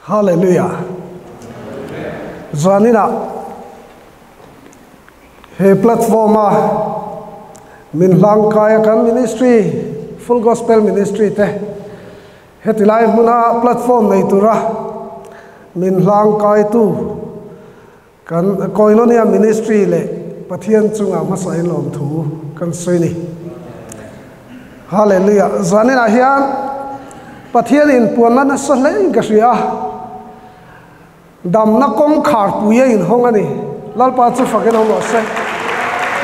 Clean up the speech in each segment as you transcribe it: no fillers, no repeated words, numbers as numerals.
Hallelujah. Zaninah he platform a min hlangkai a kan ministry Full Gospel Ministry te heti lai hmuna platform nei tura min hlangkai tu kan Koinonia Ministry leh Pathian chunga hmasa in lawm thu kan sawi ni. Hallelujah. Zaninah hian Pathian in puanna nasa hle in ka hria a. Damna kawngkhar pui a inhawng a ni. Lalpa chu fakin awm rawh se.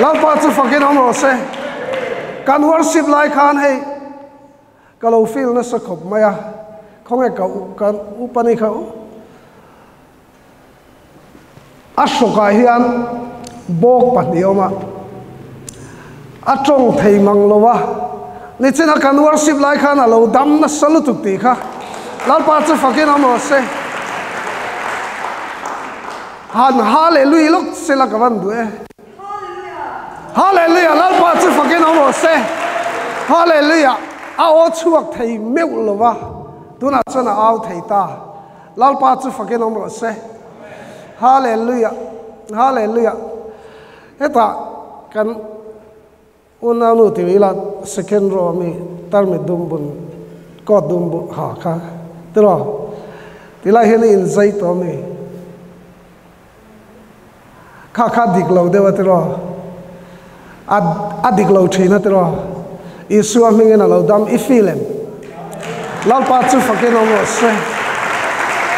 Lalpa chu fakin awm rawh se. Kan worship lai khan hei ka lo feel nasa khawp mai a. Khawnge ka kan upa ni kha u. A hrawkah hian bawk pahnih a awm a, a tawng thei mang lo a, nichina kan worship lai khan a lo dam nasa lutuk tih kha Lalpa chu fakin awm rawh se. Han Hallelujah lawk sela ka van duh e. Hallelujah Lalpa chu fakin awm rawh se. Hallelujah a aw chhuak thei meuh lo va, tunah chuan a au thei ta. Lalpa chu fakin awm rawh se. Hallelujah. Hallelujah. Hetah kan unau nu ti ila second row ami tarmit dum bun coat dum bu ha kha tiraw tilai hian i inzai tawh ami kha kha dik lo deuh a tiraw a a dik lo thin a tiraw Isua hmingin a lo dam i feel em Lalpa chu fakin awm rawh se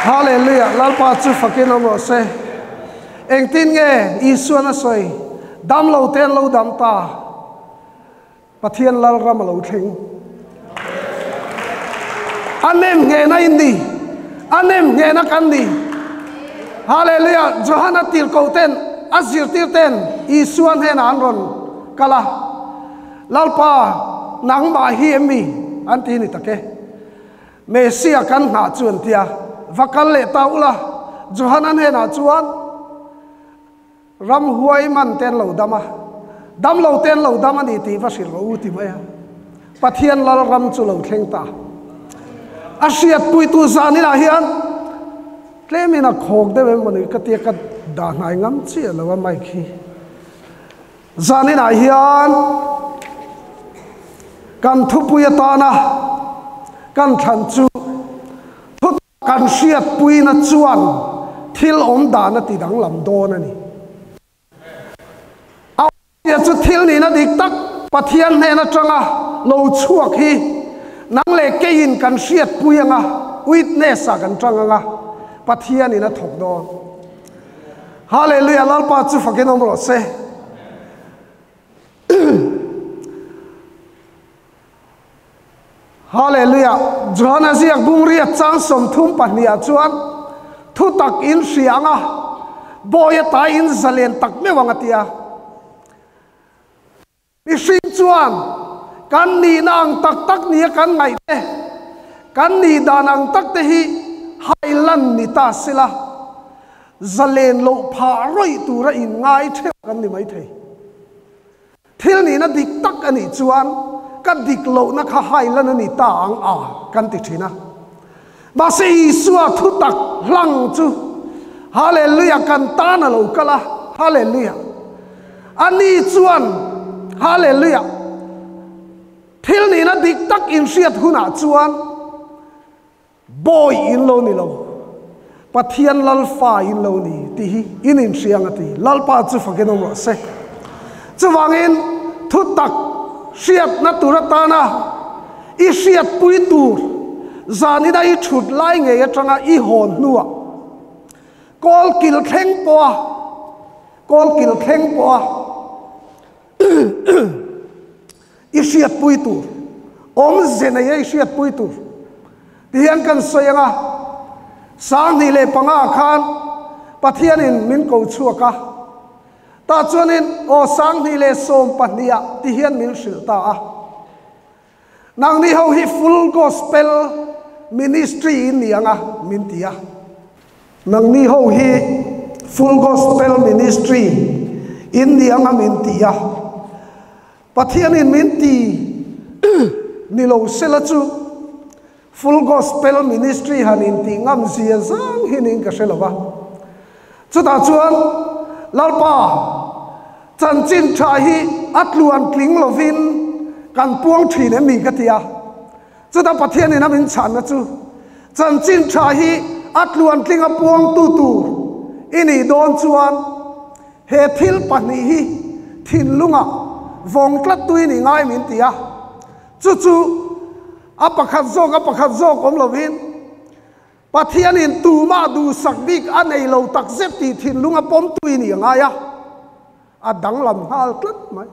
Hallelujah Lalpa chu fakin awm rawh se Engtin nge Isuan a sawi dam lo te an lo dam ta Pathian Lalram a lo thleng. A nem nghehna in ni. A nem nghehna kan ni. Hallelujah! Johana tirhkoh ten a zirtir ten Isua hnenah an rawn kal a, Lalpa, nangmah hi em mi? an ti ni tak e. Messiah kan nghah chu an ti a, va kal leh ta ula. Johana hnenah chuan, Ramhuai man te an lo dam a, dam lo te an lo dam a ni tih va hrilh rawh u ti mai a. Pathian lal ram chu lo thleng ta. A hriatpuitu zaninah hian tlemin a khawk deuh em mawni ka tia ka dah hnai ngam chiah lo a mic hi. Zaninah hian kan thupui atana kan thlan chu thu Kan hriatpuina chuan thil awm dan a ti danglam dawn a ni. A awmzia chu thil nihna dik tak Pathian hnen atanga lo chhuak hi nang leh keiin kan hriatpui anga, witness ah kan tang anga, Pathianin a thawk dawn. Hallelujah, Lalpa chu fakin awm rawh se. Hallelujah! Johana ziak bungriat chang 32 ah chuan thu tak in hria ang a, bawi a tai in zalen tak meuh ang a ti a. Mihring chuan kan nihna ang tak tak nia kan ngaih te, kan nih dan ang tak te hi hailan ni ta sela, zalen loh phah rawih tura inngai theuh kan ni maithei. Thil nihna dik tak a nih chuan ka dik lohna kha hailan a ni ta ang a kan ti thin a. Mahse Isua thu tak hlang chu Hallelujah kan tan a lo kal a, Hallelujah. A ni chuan Hallelujah thil nihna dik tak inhriat hunah chuan Bawi in lo ni lo, Pathian Lal fa in lo ni tih hi in inhriang a ti. Lalpa chu fakin awm rawh se. Chuvangin thu tak hriatna tur atana i hriatpui tur zanina i thut lai ngei atanga i hawn hnuah kawlkil thleng pawha kawlkil thleng pawha I hriatpui tur, awmze nei a i hriatpui tur ti hian kan sawi ang a, 2005 ah khan Pathianin min ko chhuak a, tah chuanin aw 2012 ah ti hian min hrilh ta a. Nangni ho hi Full Gospel Ministry in ni ang a, min ti a. Nangni ho hi Full Gospel Ministry in ni ang a, min ti a. Pathianin min ti ni lo sela chu Full Gospel Ministry han intih ngam zia zang hi niin ka hre lo va. Chutah chuan Lalpa chanchin tha hi a tluan tling lovin kan puang thin em mi ka ti a. Chutah Pathianin a min chhanna chu chanchin tha hi a tluan tlinga puangtu tur i nih dawn chuan he thil pahnih hi thinlungah vawng tlattu i nih ngai min ti a. Chu chu a pakhat zawk a pakhat zawk awm lovin Pathianin tumah duhsak bik a nei lo tak zet tih thinlung a pawmtu i nih a ngai a, a danglam nghal tlat mai.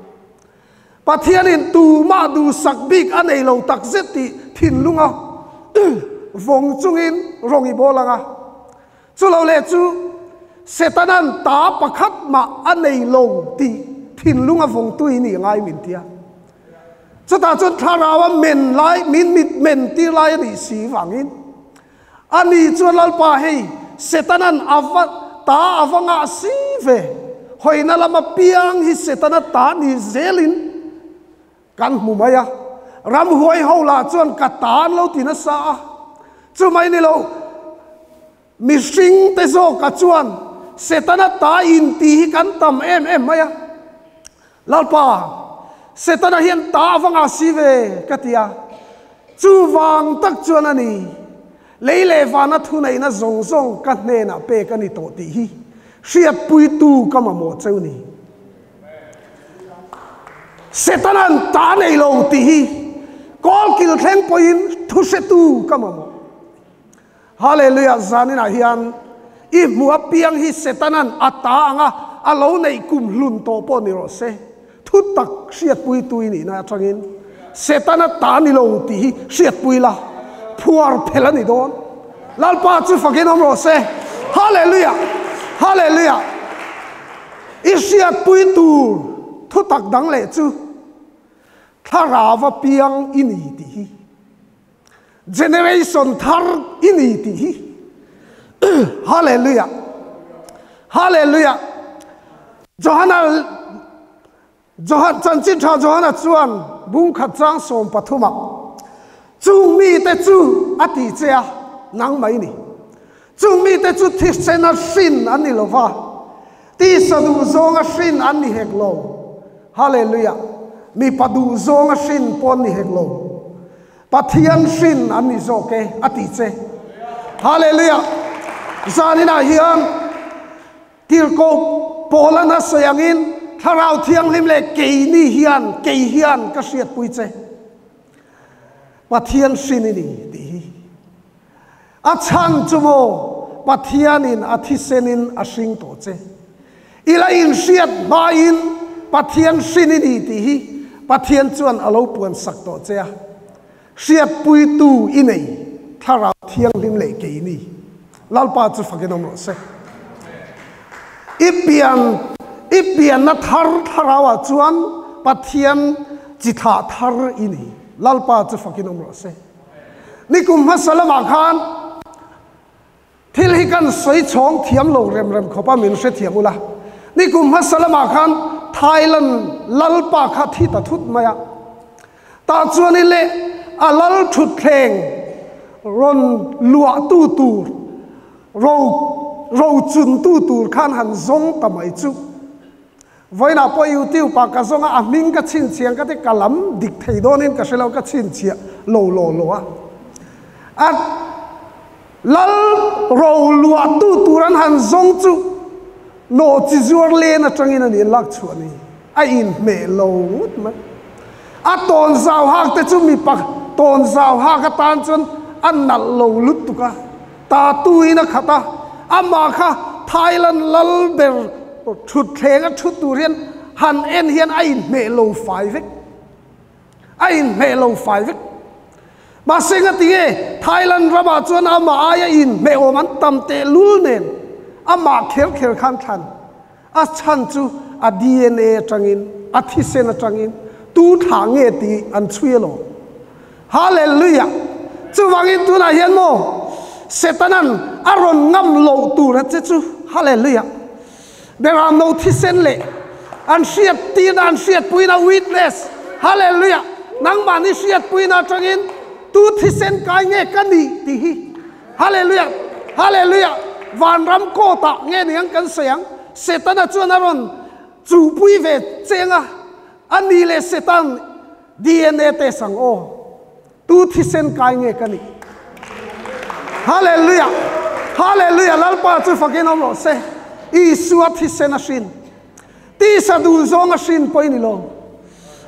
Pathianin tumah duhsak bik a nei lo tak zet tih thinlung a vawng chungin rawng i bawl ang a. Chu lo leh chu Setana'n ta pakhat mah a nei lo tih thinlung a vawngtu i nih a ngai min tia. Chutah chuan thlarau a men lai, min mit men tir lai a nih si vangin ani chuan Lalpa hei Setana'n a va ta a va ngah si ve, hawina lama piang hi Setana ta ni zelin kan hmu mai a. Ramhuai ho lah chuan ka ta an lo ti nasa a, chumai ni lo Mihring te zawkah chuan Setana ta inti hi kan tam em em mai a. Lalpa, Setana hian ta a va ngah si ve, ka ti a. Chuvang tak chuan a ni, lei leh vana thuneihna zawng zawng ka hnenah pek a ni tawh tih hi hriatpuitu ka mamawh cheu ni. Setana'n ta nei lo tih hi kawlkil thleng pawhin thuhretu ka mamawh. Hallelujah Zaninah hian i hmuh apiang hi Setana'n a ta anga a lo neih kum hlun tawh pawh ni rawh se. Thu tak hriatpuitu i nihna atangin Setana ta ni lo tih hi hriatpui la, phuar phel a ni dawn. Lalpa chu fakin awm rawh se. Hallelujah Hallelujah I hriatpui tur thu tak dang leh chu Thlarau apiang i ni tih hi. Generation thar i ni tih hi. Hallelujah. Hallelujah. Johana Johan chanchin tha Johana chuan bung khat chang sawm pathuma chung mite chu a ti che a nang mai ni. Chung mite chu thisena hrin an ni lova tisa duh zawnga hrin an ni hek lo. Hallelujah. Mipa duh zawnga hrin pawh an ni hek lo. Pathian hrin an ni zawk e a ti che. Hallelujah! Zaninah hian Tirhkoh Paula'n a sawi angin Thlarau Thianghlim leh keini hian, kei hian ka hriatpui che. Pathian hrin i ni tih hi. A chhan chu maw Pathianin a thisenin a hring tawh che. I la inhriat hmain Pathian hrin i ni tih hi Pathian chuan a lo puansak tawh che a. Hriatpuitu i nei Thlarau Thianghlim leh keini Lalpa chu fakin awm rawh se. I pian i pianna thar Thlarauah chuan Pathian chi thlah thar i ni Lalpa chu fakin awm rawh se. Nikum hmasa lamah khan thil hi kan sawi chhawng thiam lo rem rem khawp a, min hrethiam ula. Nikum hmasa lamah khan Thailand lalpa kha thi ta thut mai a. Tah chuan i leh a lal thutthleng rawn luahtu tur, ro rochuntu tur khan han zawng ta mai chu. Vawiinah pawh YouTube ah ka zawng a, a hming ka chhinchhiah ang ka ti, ka lam dik thei dawnin ka hre lo, ka chhinchhiah lo law law a. A lal ro luahtu tur an han zawng chu nawh chi zuar len atangin a ni an lak chhuah ni, a inhmeh lo ngawt mai. A tawn zau hak te chu mipa tawn zau hak atan chuan a nalh lo lutuk a. Tatu in a khat a, amah kha Thailand lal ber thutthleng a thut tur hian han en hian a inhmeh lo fai vek. A inhmeh lo fai vek. Mahse ngati nge Thailand ramah chuan amah aia inhmeh awm an tam tehlul nen amah kher kher khan thlan. A chhan chu a DNA atangin, a thisen atangin tu thlah nge tih an chhui alawm. Hallelujah! Chuvangin tunah hian maw Setanan a rawn ngam loh tur a che chu. Hallelujah! Beram no thisen leh an hriat tirna, an hriatpuina, witness. Hallelujah! Nangmahni hriatpuina atangin. Tu thisen kai nge ka nih tih hi. Hallelujah! Hallelujah! Vanram kawtah nge ni ang kan sawi ang? Setana chuan a rawn chuhpui ve cheng a, a ni leh Setan DNA test ang aw. Tu thisen kai nge ka nih? Hallelujah! Hallelujah! Lalpa chu fakin awm rawh se. Isua thisen a hrin. Tisa duh zawng a hrin pawh i ni lo.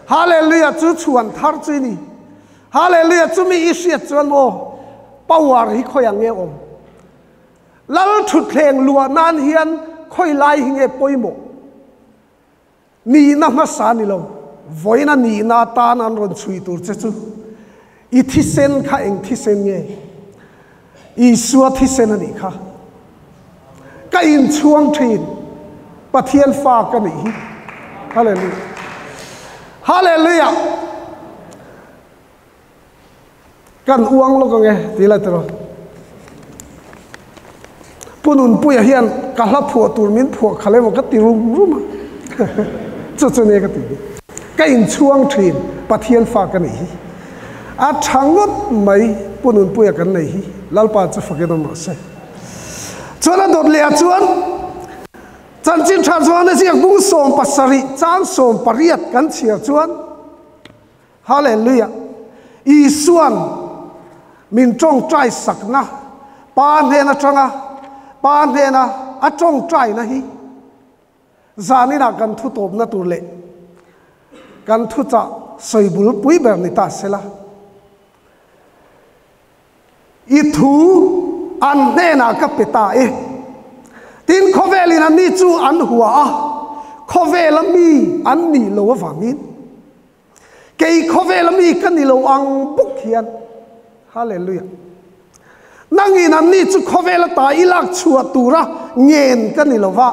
Hallelujah! Chu chhuan thar chu i ni. Hallelujah! Chumi i hriat chuan maw power hi khawiah nge awm? Lal thutthleng luah nan hian khawi lai hi nge pawimawh? Nihna hmasa ni lo, vawiina nihna atan an rawn chhui tur che chu i thisen kha eng thisen nge? Isua thisen a nih kha. Ka inchhuang thin, Pathian fa ka nih hi. Hallelujah. Hallelujah. Kan uang lawk ang e ti la tiraw. Pu Nunpuia hian ka hla phuah tur min phuah khalh emaw ka ti rum rum a. Chu chu nia ka tih ni. Ka inchhuang thin Pathian fa ka nih hi. A tha ngawt mai Pu Nunpuia kan nei hi. Lalpa chu fakin awm rawh se. Chuan a dawt leh ah chuan Chanchin tha chuan a ziak bung 17 chang 18 kan chhiar chuan Hallelujah! Isua'n min tawngtai sakna Pa hnen atanga Pa hnena a tawngtaina hi zaninah kan thu tawpna tur leh kan thuchah sawi bulpui ber ni ta sela. I thu an hnenah ka pe ta e. Tin, khawvelin anni chu an hua a, khawvela mi an nih lo avangin kei khawvela mi ka ni lo ang bawk hian. Hallelujah! Nangin anni chu khawvela ta i lak chhuah tura ngen ka ni lo va,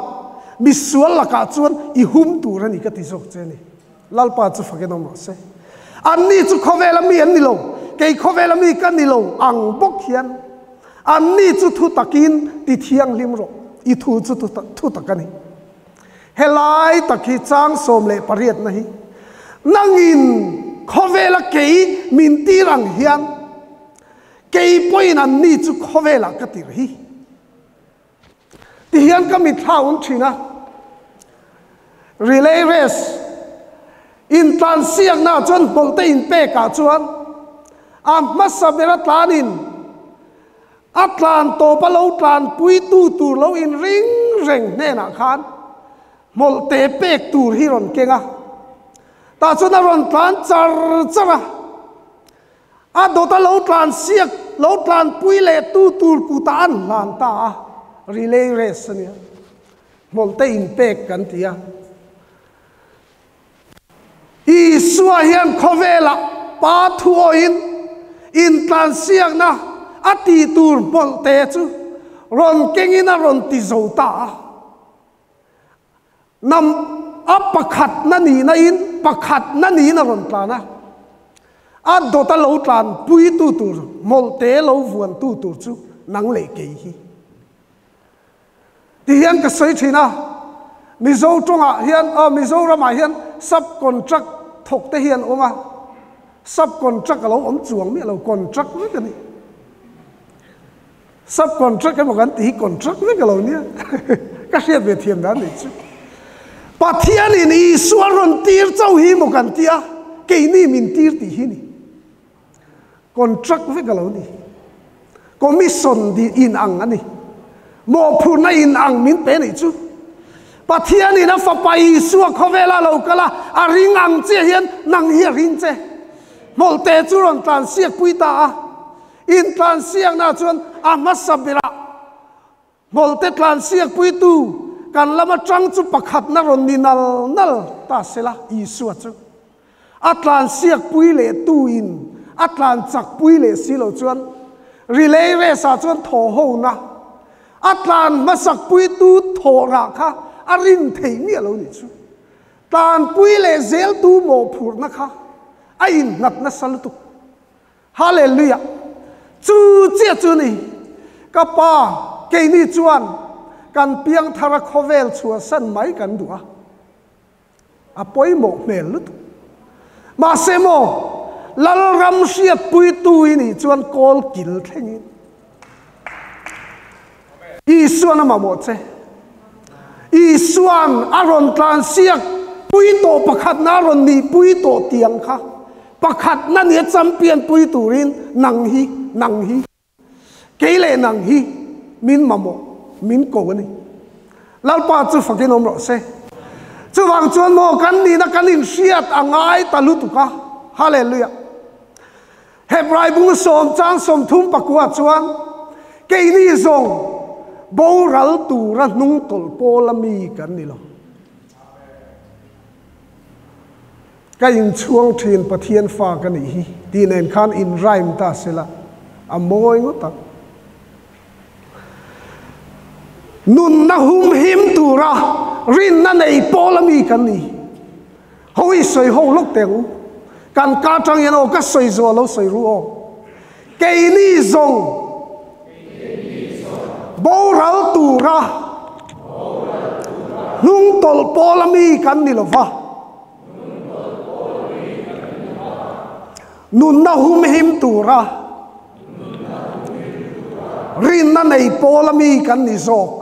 misual lakah chuan i hum tur a ni ka ti zawk che a ni. Lalpa chu fakin awm rawh se. Anni chu khawvela mi an ni lo, kei khawvela mi ka ni lo ang bawk hian anni chu thu takin ti thianghlim rawh, i thu chu thu tak a ni. Helai tak hi chang 18 na hi nangin khawvela kei min tir ang hian kei pawhin anni chu khawvelah ka tir hi. Ti hian ka mitthla awm thin a, relay race intlansiakna ah chuan hmawlhte inpek ah chuan a hmasa bera tlanin a tlan tawp a lo tlanpuitu tur lo inring reng hnenah khan hmawlhte pek tur hi rawn keng a, tah chuan a rawn tlan char char a. A dawta lo tlan siak, lo tlanpui leh tu tur kutah an hlan ta a, relay race a nia. Hmawlhte inpek kan ti a. Isua hian khawvelah Pa thuawiin intlansiakna a tih tur hmawlhte chu rawn kengin a rawn ti zo ta a. Nam a pakhatna nihna in pakhatna niin a rawn tlan a, a dawta lo tlan puitu tur, hmawlhte lo vuantu tur chu nang leh kei hi. Ti hian ka sawi thin a, Mizo tawngah hian, aw Mizoramah hian sub contract thawk te hi an awm a, sub contract a lo awm chuang miah lo, contract vek a ni. Sub contract emaw kan tih hi contract vek a lo nia. Ka hriat ve thiam dan nih chu. Pathianin Isua rawn tir chauh hi maw kan tia, keini min tir tih hi ni. Contract vek a lo ni. Commission di in ang a ni. Mawhphurhna in ang min pe nih chu. Pathianin a fapa Isua khawvela lo kal a, a ring ang chiah hian nang hi a ring che. Hmawlhte chu rawn tlansiak pui ta a. Intlansiakna chuan a hmasa berah hmawlhte tlansiakpuitu kan lama tang chu pakhatna rawn ni nal nal ta sela, Isua chu a tlansiakpui leh tuin a tlanchakpui leh si lo chuan relay race ah chuan thawhhona a tlan hmasakpuitu thawhrah kha a rin theih miah lo nih chu. Tlanpui leh zeltu mawhphurhna kha a innghat nasa lutuk. Hallelujah! Chu chiah chu ni, ka Pa, keini chuan kan piangthara khawvel chhuahsan mai kan duh a, a pawimawh hmel lutuk. Mahse maw, Lalram hriatpuitu i nih chuan kawl kil thlengin Isuan a mamawh che. Isuan a rawn tlansiak pui tawh pakhatna a rawn nih pui tawh tiang kha pakhatna nia champion pui turin nang hi, nang hi. Kei leh nang hi min mamawh, min ko a ni. Lalpa chu fakin awm rawh se. Chuvang chuan maw kan nihna kan inhriat a ngai ta lutuk a. Hallelujah. Hebrai bung sawm chang 30 pakua chuan keini zawng boral tura hnung tawlh pawl a mi kan ni lo. Ka inchhuang thin Pathian fa ka nih hi tih nen khan in rhyme ta sela a mawi ngawt ang. Nunna hum him tura rinna nei pawl a mi kan ni. Ho i sawi ho lawk teh ang u. Kan ka atang hian aw ka sawi zawh lo sawi ru aw. Keini zawng boral tura hnung tawlh pawl a mi kan ni lo va. Nunna humhim tura rinna nei pawl a mi kan ni zawk.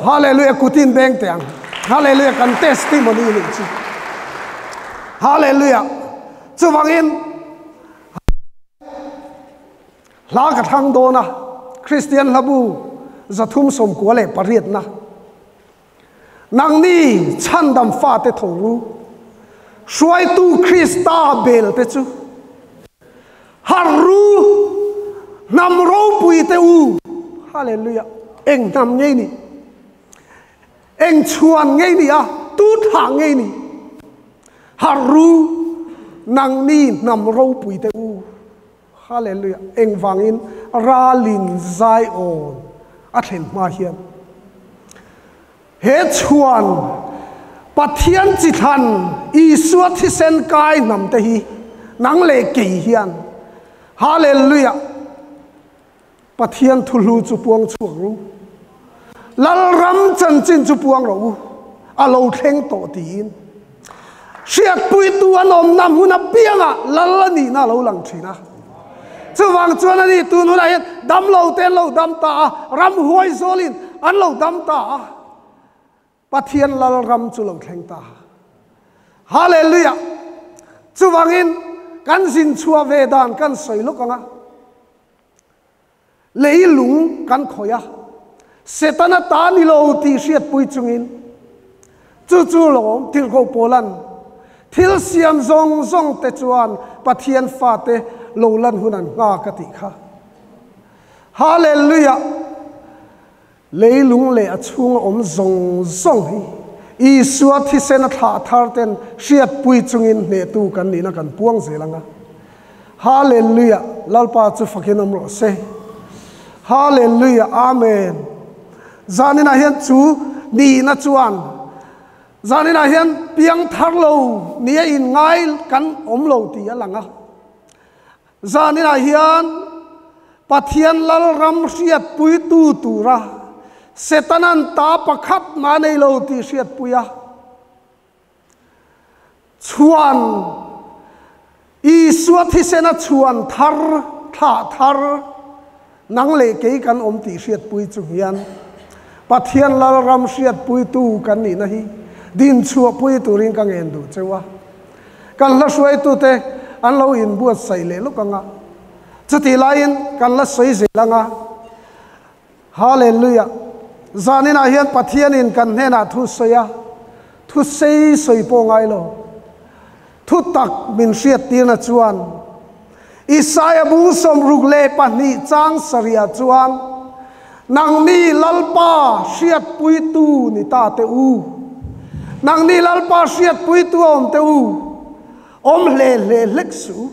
Hallelujah kutin beng teh ang. Hallelujah kan testimony nih chu. Hallelujah. Chuvangin hla ka thlang dawn a Kristian hlabu 398 na. Nangni chhandam fate tho ru, hruaitu Krista bel te chu harh ru, hnam ropui te u. Hallelujah. Eng hnam ngei ni? Eng chhuan ngei ni a? Tu thlah ngei ni? Harh ru, nangni hnam ropui te u. Hallelujah. Engvangin ralin Zion a thlen hma hian he chhuan Pathian chi thlan Isua thisen kai hnam te hi nang leh kei hian Hallelujah Pathian thuhlu chu puang chhuak ru. Lalram chanchin chu puang rawh u. A lo thleng tawh tiin. Hriatpuitu an awmna hmun apiangah Lal a nihna a lo lang thin a. Chuvang chuan a ni tun hunah hian damlo te an lo dam ta a, ramhuai zawlin an lo dam ta a. Pathian Lalram chu lo thleng ta. Hallelujah! Chuvangin kan zin chhuah ve dan kan sawi lawk ang a. Leilung kan khawih a, Setana ta ni lo tih hriatpui chungin chu chu lawm Tirhkoh Paula'n thil siam zawng zawng te chuan Pathian fate lo lan hun an nghak a tih kha. Hallelujah! Leilung leh a chhunga awm zawng zawng hi Isua thisen a thlah thar ten hriatpui chungin hnehtu kan nihna kan puang zel ang a. Hallelujah! Lalpa chu fakin awm rawh se. Hallelujah! Amen! Zaninah hian chu nihna chuan zaninah hian piang thar lo nia inngai kan awm lo tih a lang a. Zaninah hian Pathian Lalram hriatpuitu tura Setana'n ta pakhat mah nei lo tih hriatpui a chhuan Isua thisena chhuan thar, thlah thar nang leh kei kan awm tih hriatpui chung hian Pathian Lalram hriatpuitu kan nihna hi dinchhuahpui turin ka ngen duh cheu a. Kan hla hruaitute an lo inbuatsaih leh lawk ang a, chutih laiin kan la sawi zel ang a. Hallelujah! Zaninah hian Pathianin kan hnenah thu sawi a, thu sei sawi pawh ngai lo. Thu tak min hriattirna chuan Isaia bung 62 chang sarihah chuan, Nangni Lalpa hriatpuitu ni ta teh u, nangni Lalpa hriatpuitu a awm teh u, awm hle hle hlek suh u.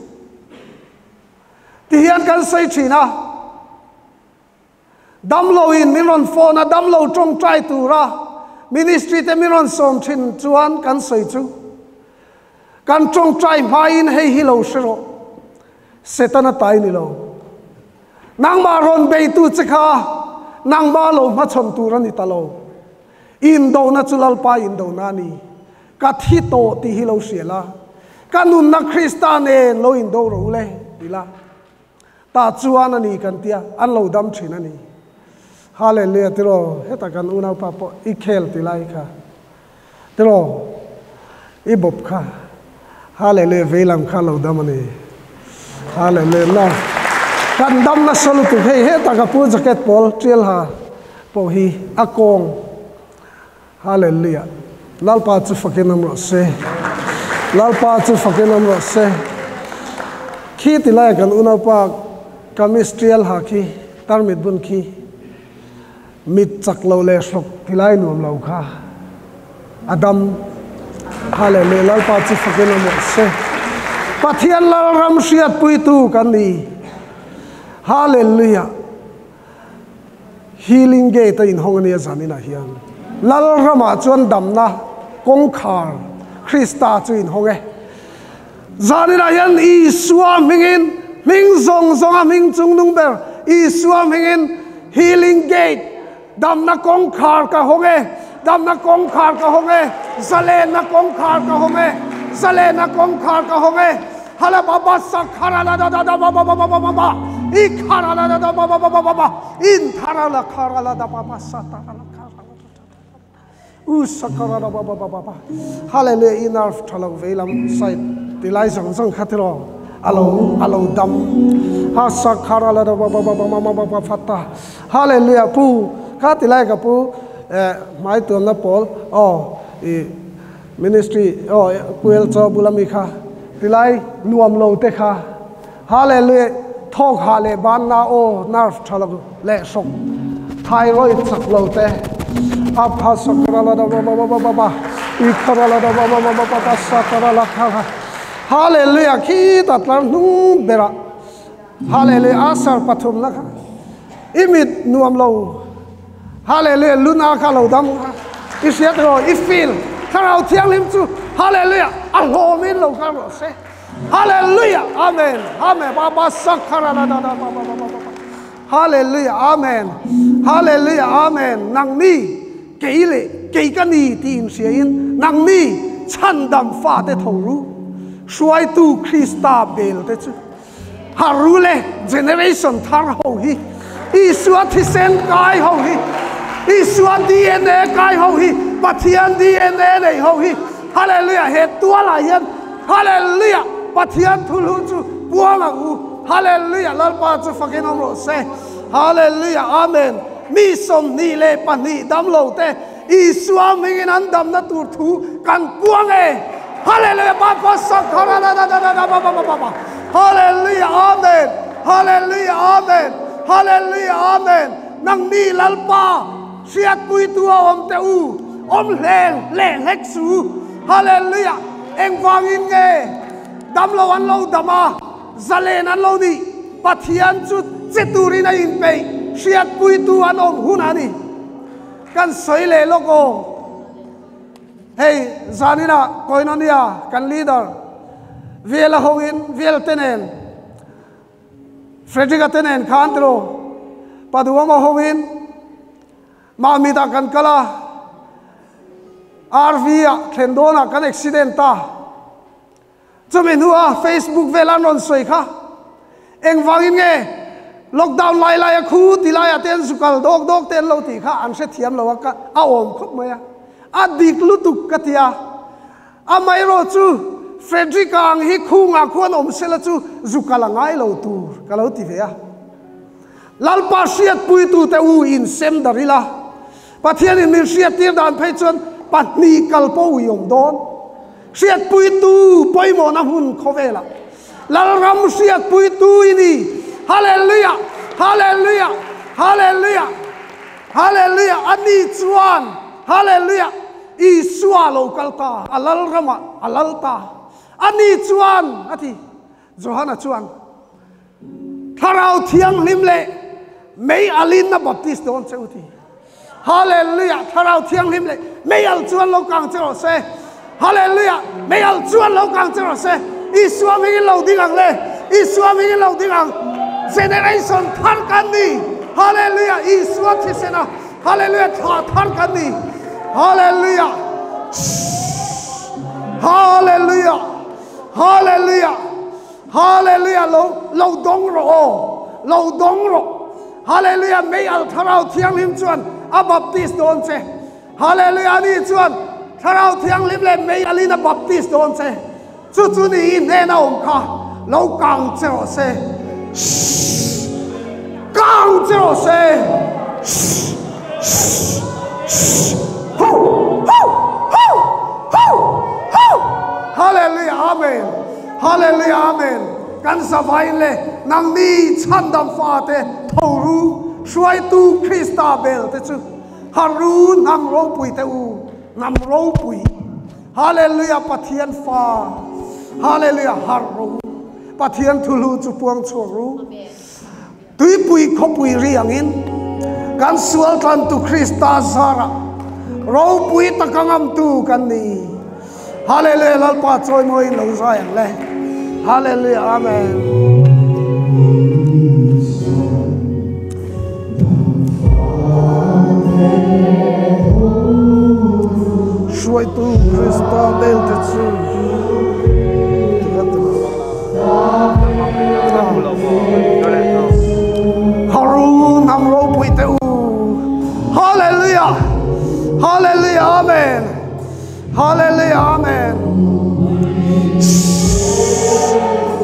Ti hian kan sawi thin a. Damloin min rawn phone a, damlo tawngtai tura ministry te min rawn sawm thin chuan kan sawi chu kan tawngtai hmain hei hi lo hre rawh, Setana tai ni lo. Nangmah rawn beitu che kha nangmah lo hmachhawn tur a ni ta lo. Indona chu Lalpa indona a ni. Ka thi tawh tih hi lo hria la. Ka nunna Krista nen lo indo rawh u le, ti la. Tah chuan a ni kan tia, an lo dam thin a ni. Hallelujah tiraw, heta kan unaupa pawh i khel ti lai kha. Tiraw, i bawp kha. Hallelujah veilam kha lo dam a ni. Hallelujah na kan dam nasa lutuk hei heta ka pu jacket pawl tial ha pawh hi a kawng. Hallelujah. Lalpa chu fakin awm rawh se. Lalpa chu fakin awm rawh se. Khi ti lai kan unaupa kamis tial ha khi tarmit bun khi mit chak lo leh hrok ti lai nuam lo kha a dam. Hallelujah. Lalpa chu fakin awm rawh se. Pathian Lalram hriatpuitu kan ni. Hallelujah. Healing Gate a inhawng a nia zaninah hian Lalramah chuan damna kawngkhar Krista chu inhawng e. Zaninah hian Isua hmingin hming zawng zawnga hming chungnung ber Isua hmingin Healing Gate damna kawngkhar ka hawng e, damna kawngkhar ka hawng e, zalenna kawngkhar ka hawng e, zalenna kawngkhar ka hawng e. Hala ba ba sa khara la da da da ba ba ba ba ba ba ba i khara la da da ba ba ba ba ba ba in thara la khara la da ba ba sa ta la khara la da da u sa khara la ba ba ba ba ba hallelujah i nerve thalo veilam side tilai zang zang kha tiro alo alo dam ha sa khara la da ba ba ba ba ba ba ba fatta hallelujah pu kha tilai ka pu eh mai tuam na pawl oh i Ministry aw Puel chaw bula mi kha tilai nuam lo te kha Hallelujah thawk ha leh ban na aw nerve tha lo leh hrawk thyroid chak lo te apha sakara la da ba ba ba ba ba i khara la da ba ba ba ba ba sakara la kha kha Hallelujah khi ta tlar hnung berah Hallelujah asar pathum na kha i mit nuam lo Hallelujah luna kha lo dam kha i hriat rawh i feel thlarau thianghlim chu Hallelujah a hlawmin lo kal rawh se Hallelujah Amen Amen ba ba sakhara da da da ba ba ba ba ba Hallelujah Amen Hallelujah Amen nang ni kei le kei ka ni ti in hria in nang ni chhandam fa te tho ru hruaitu Krista bel te chu Haru le generation thar ho hi Isua thisen kai ho hi Isua DNA kai ho hi Pathian DNA nei ho hi Hallelujah he tualah hian Hallelujah Pathian thulhu chu puang ang u Hallelujah Lalpa chu fakin awm rawh se Hallelujah Amen Mi 22 damlo te Isua hmingin an damna tur thu kan puang e. Hallelujah ba ba sa khara da da da da ba ba ba ba ba. Hallelujah Amen. Hallelujah Amen. Hallelujah Amen. Nang ni Lalpa hriatpui tu a awm te u awm hle leh hlek su. Hallelujah engvangin nge damlo an lo dam a zalen an lo nih Pathian chu che turin a inpeih hriatpui tu an awm hun a ni. Kan sawi leh lawk aw. Hei zaninah Koinonia kan leader Vela hoin Vel te nen Frederick-a te nen khan tiraw Paduama hoin Mamit-ah kan kal a, RV-ah thlen dawnah kan accident ta. Chumi hnua Facebook vel an rawn sawi kha engvangin nge lockdown lai lai a khu ti laiah te an zu kal dawk dawk te an lo tih kha an hrethiam lo a ka a awm khawp mai a, a dik lutuk ka ti a, amaherawh chu Frederick ang hi khungah khuan awm sela chu zu kal a ngai lo tur ka lo ti ve a. Lalpa hriatpuitute u insem dar ila, Pathianin min hriattir dan phei chuan pahnih kal pawh ui awm dawn. Hriatpuitu pawimawhna hmun khawvelah Lalram hriatpuitu i ni. Hallelujah! Hallelujah! Hallelujah! Hallelujah! A ni chuan Hallelujah! Isua lo kal ta, a Lalramah a lal ta. A ni chuan a ti. Johana chuan Thlarau Thianghlim leh mei alin a baptist dawn che u ti. Hallelujah! Thlarau Thianghlim leh mei al chuan lo kang che rawh se. Hallelujah! Mei al chuan lo kang che rawh se. Isua hmingin lo ding ang le. Isua hmingin lo ding ang. Generation thar kan ni. Hallelujah! Isua thisena. Hallelujah! Thla thar kan ni. Hallelujah! Hallelujah! Hallelujah! Hallelujah! Lo lo dawng rawh aw, lo dawng rawh. Hallelujah! Mei alh Thlarau Thianghlim chuan a baptist dawn che. Hallelujah! Ani chuan Thlarau Thianghlim leh mei alhin a baptist dawn che. Chu chu ni i hnena awm kha lo kang che rawh se. Shh! Kang che rawh se. Shh! Shh! Shh! Hu! Hu! Hu! Hu! Hu! Hallelujah! Amen! Hallelujah! Amen! Kan zavain leh nangni chhandam fate tho ru, hruaitu Krista bel te chu har ru hnam ropui te u, hnam ropui. Hallelujah Pathian fa Hallelujah har ru Pathian thulu chu puang chhuak ru tuipui khawpui ri angin kan sual tlantu Krista zara ropui taka ngamtu kan ni Hallelujah Lalpa chawimawiin lo zai ang le Hallelujah Amen. Hruaitu Krista belte chu Haru nam ropui te u. Hallelujah. Hallelujah. Amen. Hallelujah. Amen.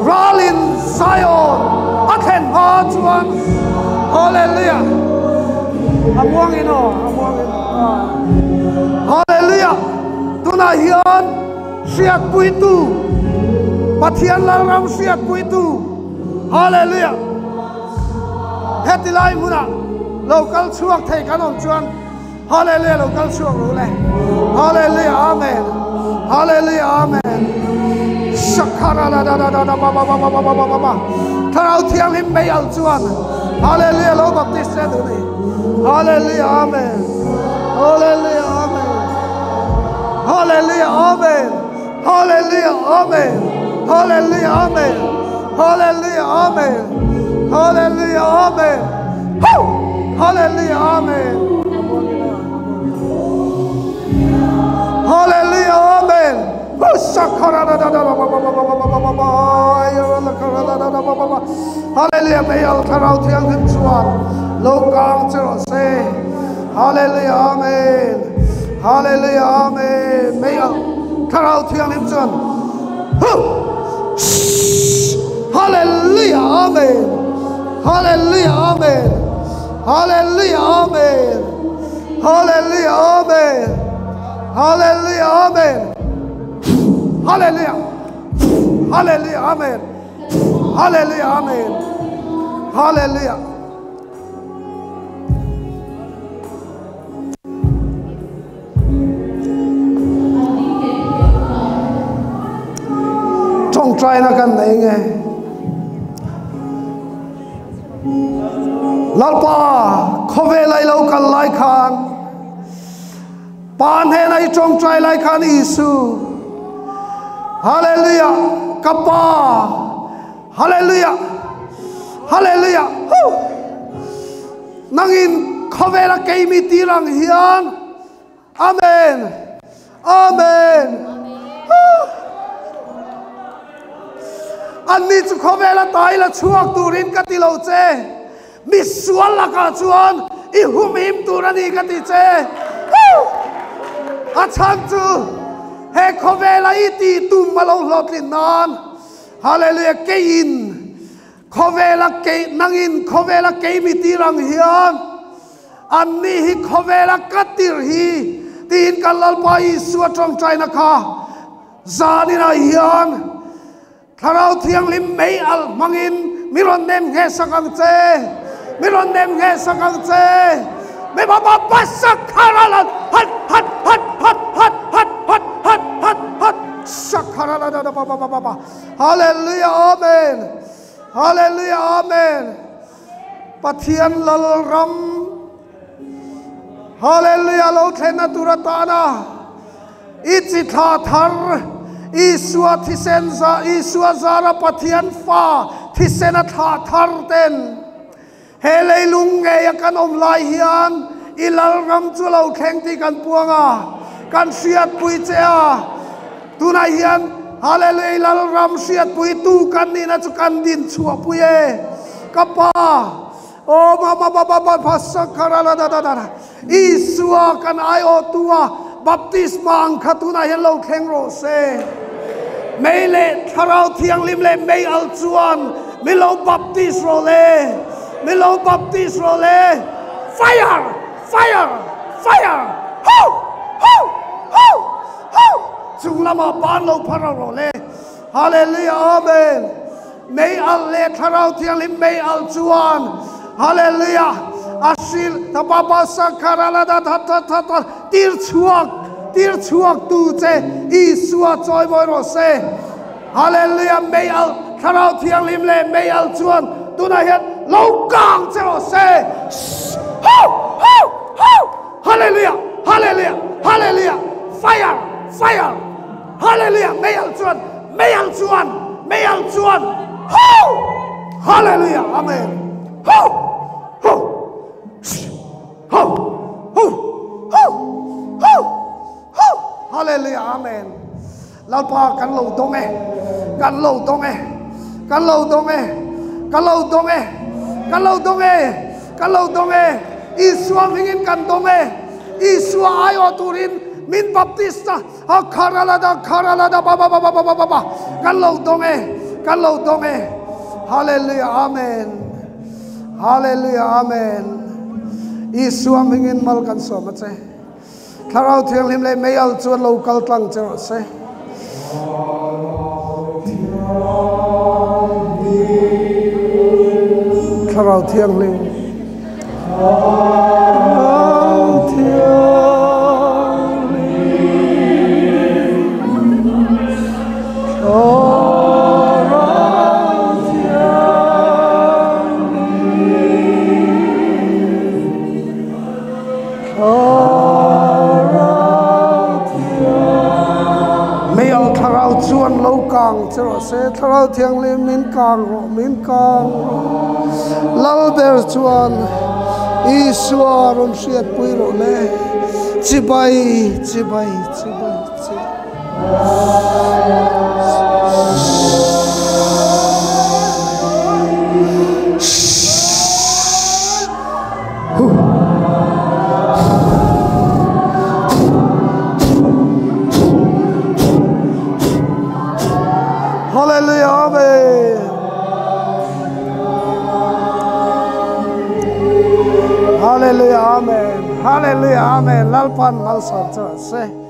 Ralin Zion a thlen hma chuan Hallelujah. A muang in aw, a muang in. Hallelujah. Tunah hian hriatpuitu Pathian Lalram hriatpuitu Hallelujah. Heti lai hmunah lo kal chhuak thei kan awm chuan Hallelujah lo kal chhuak ru le. Hallelujah amen. Hallelujah amen. Shakhara da da da da da ba ba ba ba ba ba ba ba ba. Thlarau thianghlim mei al chuan Hallelujah lo baptist che du ni. Hallelujah amen. Hallelujah amen. Hallelujah amen. Hallelujah amen. Hallelujah amen. Hallelujah amen. Hallelujah amen. Hallelujah amen. Hallelujah amen. Hallelujah mei al thlarau thianghlim chuan lo kang che rawh se. Hallelujah amen. Hallelujah amen. Mei al thlarau thianghlim chuan Hallelujah amen. Hallelujah amen. Hallelujah amen. Hallelujah amen. Hallelujah amen. Hallelujah. Hallelujah amen. Hallelujah amen. Hallelujah. Tawngtaina kan nei nge. Lalpa khawvel ai lo kal lai khan Pa hnena i tawngtai lai khan Isu Hallelujah ka Pa Hallelujah Hallelujah Hoo Nangin khawvela keimi tir ang hian Amen Amen Anni chu khawvela tai la chhuak turin ka ti lo che Mi sual lakah chuan i humhim tur a ni ka ti che. A chhan chu he khawvela i tih tum a lo hlawhtlin nan. Hallelujah keiin khawvela kei nangin khawvela kei mi tir ang hian anni hi khawvela ka tir hi tiin kan Lalpa Isua tawngtaina kha zaninah hian Thlarau Thianghlim mei alh hmangin mi rawn nem ngheh sak ang che, mi rawn nem ngheh sak ang che. Mi ba ba ba sak khara la hat hat hat hat hat hat hat hat hat hat sak khara la da da ba ba ba ba ba. Hallelujah Amen. Hallelujah Amen. Pathian lal ram Hallelujah lo thlenna tur atana I chi thla thar, Isua thisen za, Isua zara Pathian fa thisen a thlah thar ten he leilung ngei a kan awm lai hian i lalram chu lo thleng tih kan puang a, kan hriatpui che a. Tunah hian. Hallelujah Lalram hriatpui tu kan nihna chu kan din chhuahpui e. Ka Pa, aw ma ma ba ba ba ba sakhara la da da da da. Isua kan aiawhtu a baptisma ang kha tunah hian lo thleng rawh se. Mei leh Thlarau Thianghlim leh mei al chuan mi lo baptis rawh le. Mi lo baptis rawh le. Fire! Fire! Fire! Ho! Ho! Ho! Ho! Chung lamah ban lo phar rawh le. Hallelujah Amen. Mei alh leh Thlarau Thianghlim mei alh chuan Hallelujah a hril ta pa pa sakharalada tha tha tha tha tir chhuak tir chhuak tu che Isua chawi mawi rawh se. Hallelujah mei alh Thlarau Thianghlim leh mei alh chuan tunah hian lo kang che rawh se. Ho ho ho Hallelujah Hallelujah Hallelujah Fire Fire Hallelujah mei alh chuan mei alh chuan mei alh chuan ho Hallelujah Amen ho ho ho ho ho ho ho Hallelujah Amen Lalpa kan lo dawng e kan lo dawng e kan lo dawng e kan lo dawng e kan lo dawng e kan lo dawng e Isua hmingin kan dawng e Isua aiawh turin min baptista A kharalada kharalada ba ba ba ba ba ba ba ba kan lo dawng e kan lo dawng e Hallelujah Amen Hallelujah Amen Isua hmingin mal kan sawm a che Thlarau Thianghlim leh mei al chuan lo kal tlang che rawh se. Thlarau Thianghlim Meial thlarau chuan lo kang che rawh se, Thlarau Thianghlim min kang rawh, min kang rawh. Lalber chuan Isua rawn hriatpui rawh le, chibai, chibai, chibai, chibai. Hallelujah Amen Hallelujah Amen Hallelujah Amen Lalpan malsawm chu se.